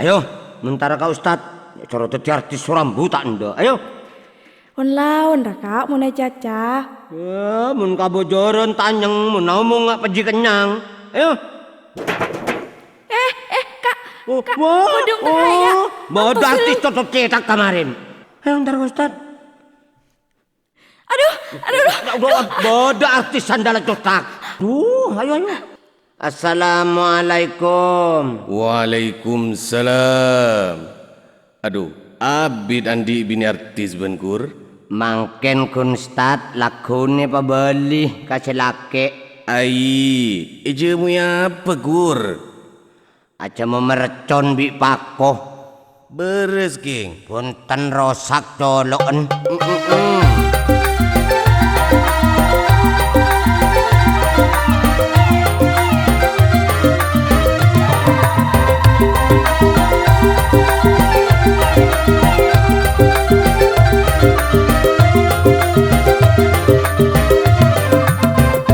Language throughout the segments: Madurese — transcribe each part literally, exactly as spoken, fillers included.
Ayo, mon ta' ra ka Ustad, soro dhâddhi artis sorambu ta' endâ'. Ayo. Pon laon ra, Ka', mon ècaca. Yâ, mon kabhujârân tanyèng, mon aomongnga pajhi kennyang. Ayo. Eh, eh, Ka', Oh, Ka', wah, kodhung oh, tengah ya. Bâdâ Aku artis selu- cocok cetak kemarin. Ayo, entar, Ustad. Aduh, aduh, aduh. Aduh, bâdâ artis sandal cetak. Duh, ayo, ayo. Assalamualaikum. Waalaikumsalam. Adu, abit andi' binè artis bân, Gur? Mangkèn, ghun, Ustad, laghuna pabâli ka sè lakè'. Ai, èjâmui apa, Gur? Ajâmui mercon bi' pako. Bârâs, Kèng. Bhunten, rosak colo'en. Mm-mm-mm.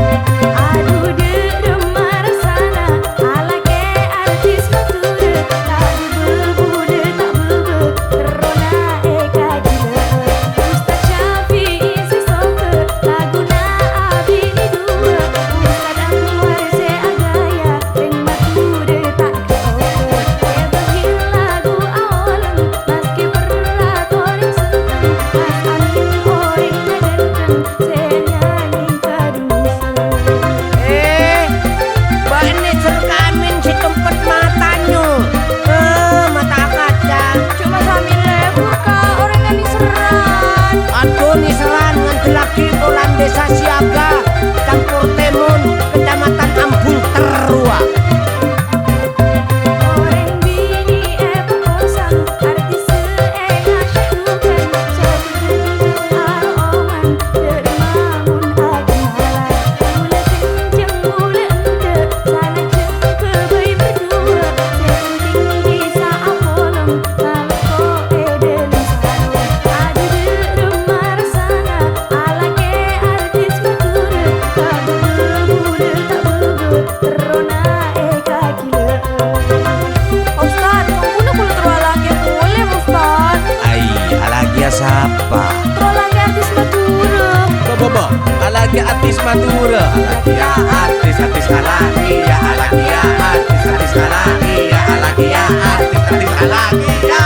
Adu, dâ' remma rassana, alakè artis Madhurâ, ta' bâbâ bulâ, ta' bâbâ terrona èkagilâ'â. Ustad Syafi'i sè sokè, laguna abinè duwâ', Ustad Anwar sè aghâjâ, rèng Madhurâ ta' Eh, bâ'na sèr kamin sè cempet matanyo. Eh, mata akaca. Coma sambi lebur ka orèng nèserran. Adu nèserran ngandellaghi polana Desa Siaga, Campur Tèmon, Kecamatan Ambung, Terroa. Orèng binè èpaposang, artis sè èngasyukan, sabâdhân aro'oman, dâ' remma mon aghâmpala. Bulâ kenjheng bulâ endâ', sanajjhân kabây bâdhuwâ', sè penting bisa apolong, nalèko è dâlem sarong. Adu dâ' remma rassana, alakè artis Madhurâ, ta' bâbâ bulâ, ta' bâbâ terrona èkagilâ'â. Ustad, samponna kaulâ terro alakè polè, Ustad. Ai, alakèya sapa? Terro alakè artis Madhurâ. Bo, bo, bo, alakè artis Madhurâ. Alakèya artis, artis alakèya, alakèya artis, artis alakèya, alakèya artis, artis alakèya.